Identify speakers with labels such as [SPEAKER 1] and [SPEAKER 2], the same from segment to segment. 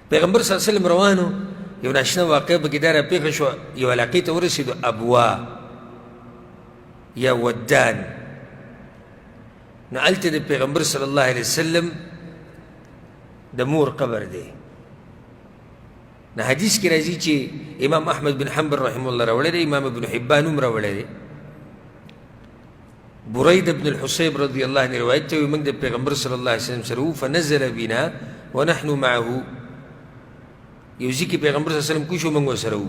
[SPEAKER 1] پیغمبر صلی الله علیه وسلم روانو، یو ناشنا واقعه پکې دا راپېښه شوه. یو علاقې ته ورسېدو، ابوا یا ودان. نو هلته د پیغمبر صلی الله علیه وسلم د مور قبر دی. نو حدیث کې راځي چې امام احمد بن حنبل رحمه الله راوړی دی، امام ابن حبان هم راوړی دی. برید بن الحصیب رضی الله عنه روایت ته، موږ د پیغمبر صلی الله علیه وسلم سره وو، فنزل بنا ونحن معه. یو ځای کې پیغمبر صلی الله علیه وسلم کوشو، موږ سره وو.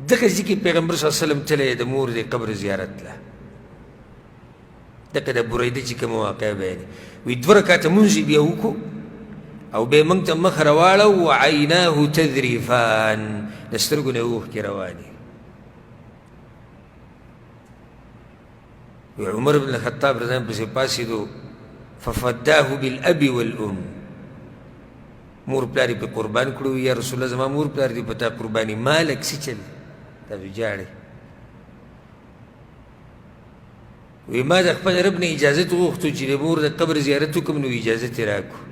[SPEAKER 1] دغه ځای کې پیغمبر صلی الله علیه وسلم تللی د مور د قبر زیارت له. دغه د بریده چې کومه واقعه بیانوي، وي دوه رکعته مونځ یې بیا وکړو او بیا موږ ته مخ راواړو، وعیناه تذریفان، د سترګو نه اوښکې روانې. وی عمر بن الخطاب رضی الله پسې پاڅېدو، ففداه بالاب والام، مور پلار یې پرې قربان کړو. یا رسول الله، زما مور پلار دې په تا قرباني، مالک څه چل تاسو ژاړئ؟ وی ما د خپل رب نه اجازت وغوښتو چې د مور د قبر زیارت وکړم، نو اجازت یې راکړو.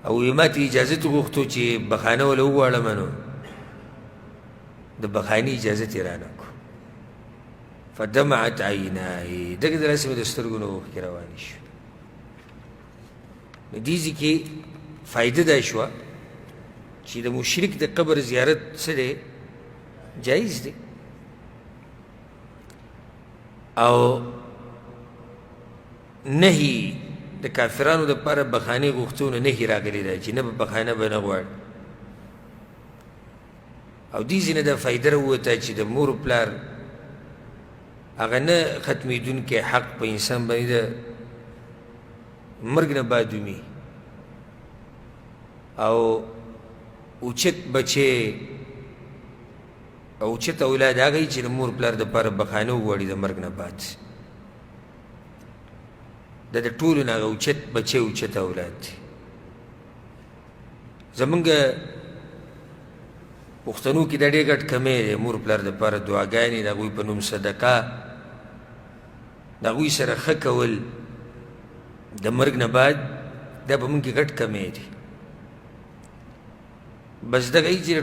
[SPEAKER 1] او وی ما ته اجازت وغوښتو چې بخانه وله وغواړم، نو د بخانې اجازت یې رانه کړو. فدمعت عینای، دغه د لاسه مې د سترګو نه اوښکې روانې شوې. نو دې ځای کې فایده دا شوه چې د مشرک د قبر زیارت څه دی؟ جایز دی. او نهي د کافرانو دپاره بخانې غوښتونه نهي راغلې ده چې نه به بخانه به نه غواړي. او دې ځای نه دا فایده راووته چې د مور پلار هغه نه ختمېدونکی حق په انسان باندې د مرګ نه بعد ومي، او اوچت بچی او اوچت اولاد هغه چې د مور پلار دپاره بخانه وغواړي د مرګ نه بعد، دا د ټولو نه هغه اوچت بچی اوچت اولاد دی. زمونږ پښتنو کې دا ډېر غټ کمی دی، مور پلار دپاره دعاګانې، د هغوی په نوم صدقه، د هغوی سره ښه کول د مرګ نه بعد، دا په موږ کې غټ کمی دی. بس دغه یې چې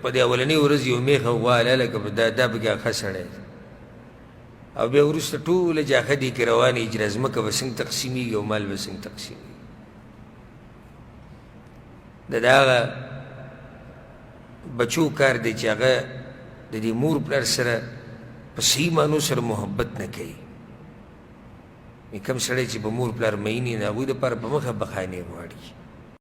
[SPEAKER 1] په دې اولنۍ ورځ یو میخه غوا لکه دا پکې ښه سړی دی، او بیا وروسته ټوله جاخه دې کې روانې چې دا ځمکه به څنګه تقسیمېږي او مال به څنګه تقسیمېږي. د دغه بچو کار دی چې هغه د دې مور پلار سره په صحیح معنو سره محبت نه کوي. کوم سړی چې په مور پلار مئین وي، د هغوی دپاره په مخه بخانې غواړي.